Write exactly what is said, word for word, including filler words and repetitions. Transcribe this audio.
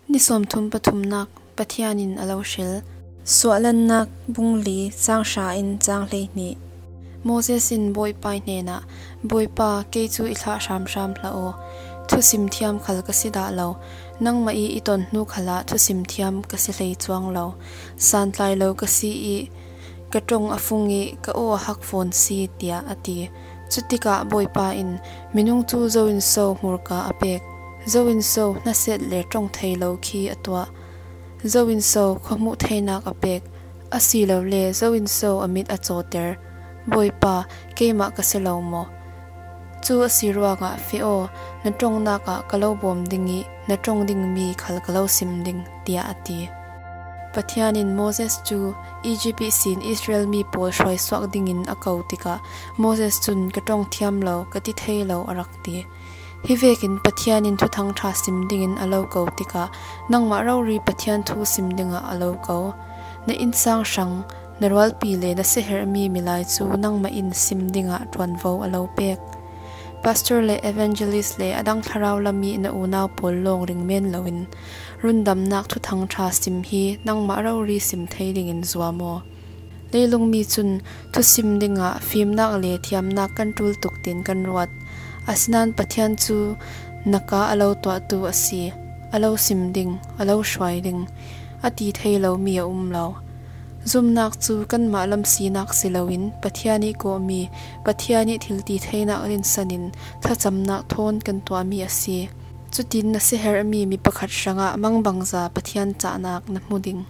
Ni sawmthum pathumnak Pathian in a lo hril. Suahlannak bung li, cang hra in cang hleihnih. Moses in Bawipa hnenah, "Bawipa, kei cu i thlah hramhram hlah aw. Thusim thiam khal ka si dah lo. Nangmah i i ton hnu khalah thusim thiam ka si hlei cuang lo. Santlai lo ka si i ka ṭong a fung i ka aw a hak fawn si," tiah a ti. Cutikah Bawipa in, "Minung cu zo in so hmurka a pek? Zo in so hnaset le ṭong thei lo khi a tuah? Zo in so khuahmuh theinak a pek? Asilole zo in so a mit a cawter? Bawipa, keimah ka si lo maw? Cu a si ruangah feh aw, na ṭongnak ah ka lo bawm ding i na ṭong dingmi khal ka lo sim ding," tiah a ti. Pathian in Moses cu Izipt ihsin Israel mi pawl hruaisuak dingin a ko tikah Moses cun, "Ka ṭong thiam lo, ka ti thei lo," a rak ti. Hi vekin Pathian in Thuthang ṭha sim dingin a lo ko tikah nangmah rori Pathian thu sim dingah a lo ko. Na innsang hrang, na rualpi le na siaherhmi milai cu nangmah in sim dingah ṭuanvo a lo pek. Pastor le evangelist le a dang thlarau lam i na unau pawl lawng ring men loin rundamnak Thuthang ṭha sim hi nangmah rori sim thei dingin zuam aw. Leilungmi cun thusim dingah fimnak le thiamnak kan ṭul tuk tiin kan ruat. Asinain Pathian cu na ka a lo tuahtu a si. A lo sim ding, a lo hruai ding, a ti thei lomi a um lo. Zumnak cu kanmah lam sinak si loin Pathian i kawhmi, Pathian i thil ti theinak rinsan in thlacamnak thawn kan tuahmi a si. Cutin na siaherhmi mi pakhat hrangah mangbangza Pathian cahnak na hmu ding.